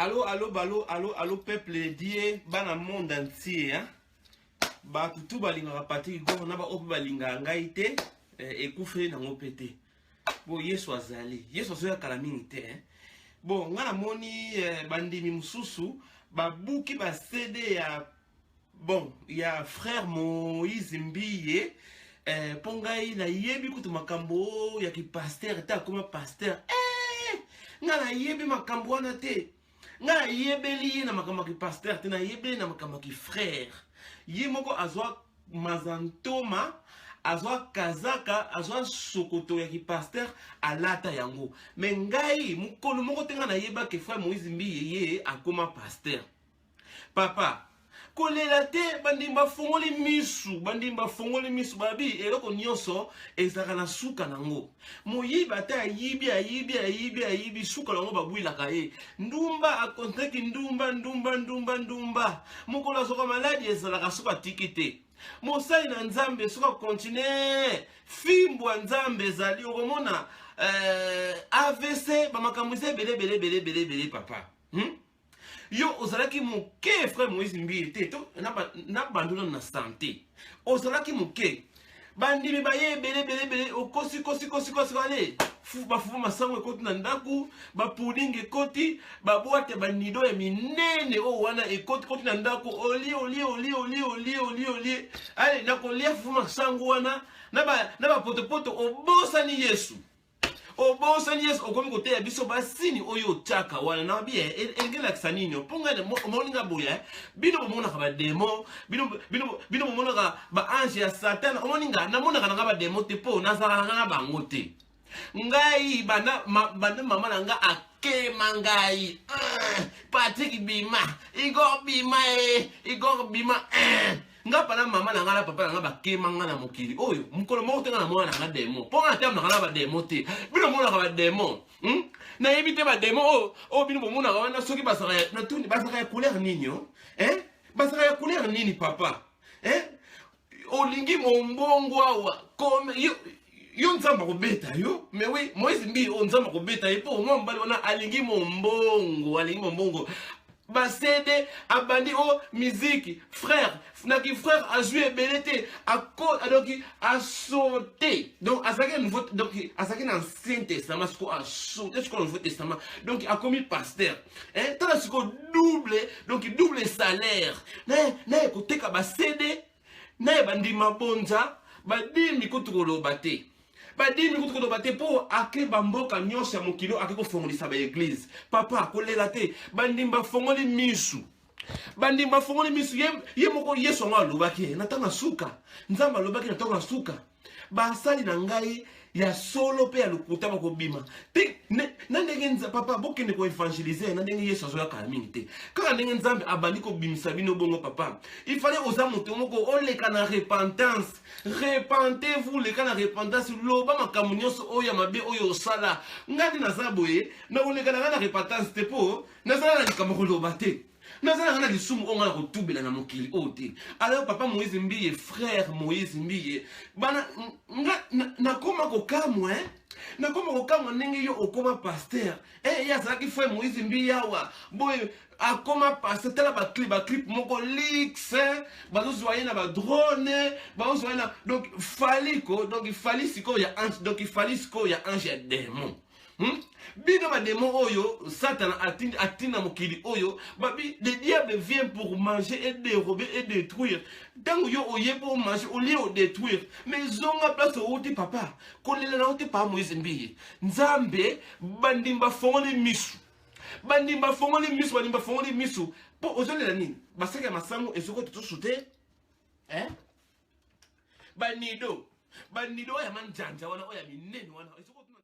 Allo allo balo allo allo peuple die bana monde entier hein? Bato tu balingaka Patrick Gor na baoyo mpe balingaka ngai te eh, ekufeli nango mpe te bo Yesu azali Yesu azoya kala mingi te hein? Bon ngai namoni eh, bandimi mosusu babuki ba CD ya bon ya frère Moïse Mbiye eh, mpo ngai nayebi kutu makambo ya kipaster te akoma paster eh, ngai nayebi makambo wana te ngai nayebeli ye na makambo ya kipaster te nayebeli na makambo ya kifrère ye moko azwa mazantoma azwa kazaka azwa sokoto ya kipaster alata yango me ngai mokolo moko te ngai nayebaki frère Moïse Mbiye ye akoma paster. Papa, kolela te, bandimi bafongoli misu, bandimi bafongoli misu, babi eloko nyonso ezalaka na suka nango. Moyibi ata ayibi, ayibi, ayibi, ayibi, suka nango babwilaka ye. Ndumba akontaki ndumba, ndumba, ndumba, ndumba. Mokolo azoka maladi ezalaka suka atiki te. Mosali na Nzambe soki akontinue fimbo ya Nzambe ezali okomona eh, AVC bamakambo eza ebele ebele ebele ebele ebele papa. Hmm? Yo ozalaki moke frère Moïse Mbiye te to na na bando na santé. Ozalaki moke. Bandimi baye ebele ebele ebele okosi kosi kosi kosi ale bafufu masango ekoti na ndako bapuding ekoti babwate banido ya minene oyo wana ekoti koti na ndako olie olie olie olie olie olie olie ale nakolia fufu masango wana na bapotopoto obosani Yesu. Obosani Yesu, okomi koteya biso basini oyo otiaka wana na bien elingi elakisa nini? Mpo ngai omoni nga boye, eh? Bino bomonaka bademo, bino bomonaka baange ya Satana. Omoni nga namonaka na nga bademo te mpo nazalaka na nga na bango te. Ngai banda banda mama na nga akema ngai, Patrick bima, Igor bima, eh, Igor bima, eh. Nga pana mama na nga na papa na nga bakema nga na mokili oyo mokolo moko te nga na mona na nga demo mpo nga natambolaka na bademo te. Bino monaka bademo, Nayebi te bademo oyo oyo bino bomonaka wana soki bazalaka natuni bazalaka ya couleur nini o eh? Bazalaka ya couleur nini papa eh? Olingi mombongo awa comme yo, yo Nzambe akobeta yo. Mais oui, Moïse Mbiye oyo Nzambe akobeta ye mpo mwa mobali wana alingi mombongo, alingi mombongo. Basede abandi o miziki frère naki frère azwi ebele te ako donc asote donc azalaki na nouveau donc azalaki na ancien testament siko asote siko na nouveau testament donc akomi pasteur hein tala siko double donc double salaire naye naye koteka basede naye bandima bonza badimi kutu koloba te badimi kutu koloba te mpo ake bamboka nyonso ya mokili ake kofongolisa baeglize. Papa kolela te, bandimi bafongoli misu, bandimi bafongoli misu. Ye, ye moko Yesu yango alobaki na ntango ya suka, Nzambe alobaki na ntango ya suka basali na ngai ya solo mpe ya lokuta bakobima te. Na ndenge papa bokende koevangelize na ndenge Yesu azoya kala mingi te, kaka ndenge Nzambe abandi kobimisa bino bongo papa, il fallait oza moto moko oleka na repentance. Repentez-vous, leka na repentance, loba makambo nyonso oyo ya mabe oyo osala. Ngai nde naza boye, nakoleka na ngai na repentance te mpo nazala na likambo koloba te. Nazala ngai na lisumu oyo ngai nakotubela na mokili oyo te. Alors papa Moïse Mbiye, frère Moïse Mbiye, bana nga nakoma kokamwa, eh? Nakoma kokamwa ndenge yo okoma pasteur. Eh, ye azalaki frère Moïse Mbiye awa. Boye akoma pasteur, tala ba clip, ba clip moko leaks, bazozwa ye na ba drone, bazozwa ye na donc fali ko, donc fali sikoyo ya ange, donc fali sikoyo ya ange ya démon. Bino ba démon oyo Satan atindi atina mokili oyo, babi le diable vient pour manger et dérober et détruire. Tango yo oye pour manger, au lieu de détruire, mais zonga place outi papa, kolela na outi pa Moïse Mbiye. Nzambe bandimba fongoli misu. Bandimba fongoli misu, bandimba fongoli misu. Po ozolela nini? Basaka ya masango ezoko tusu te. Hein? Banido, banido ya manjanja wana oya minene wana ezoko tuna.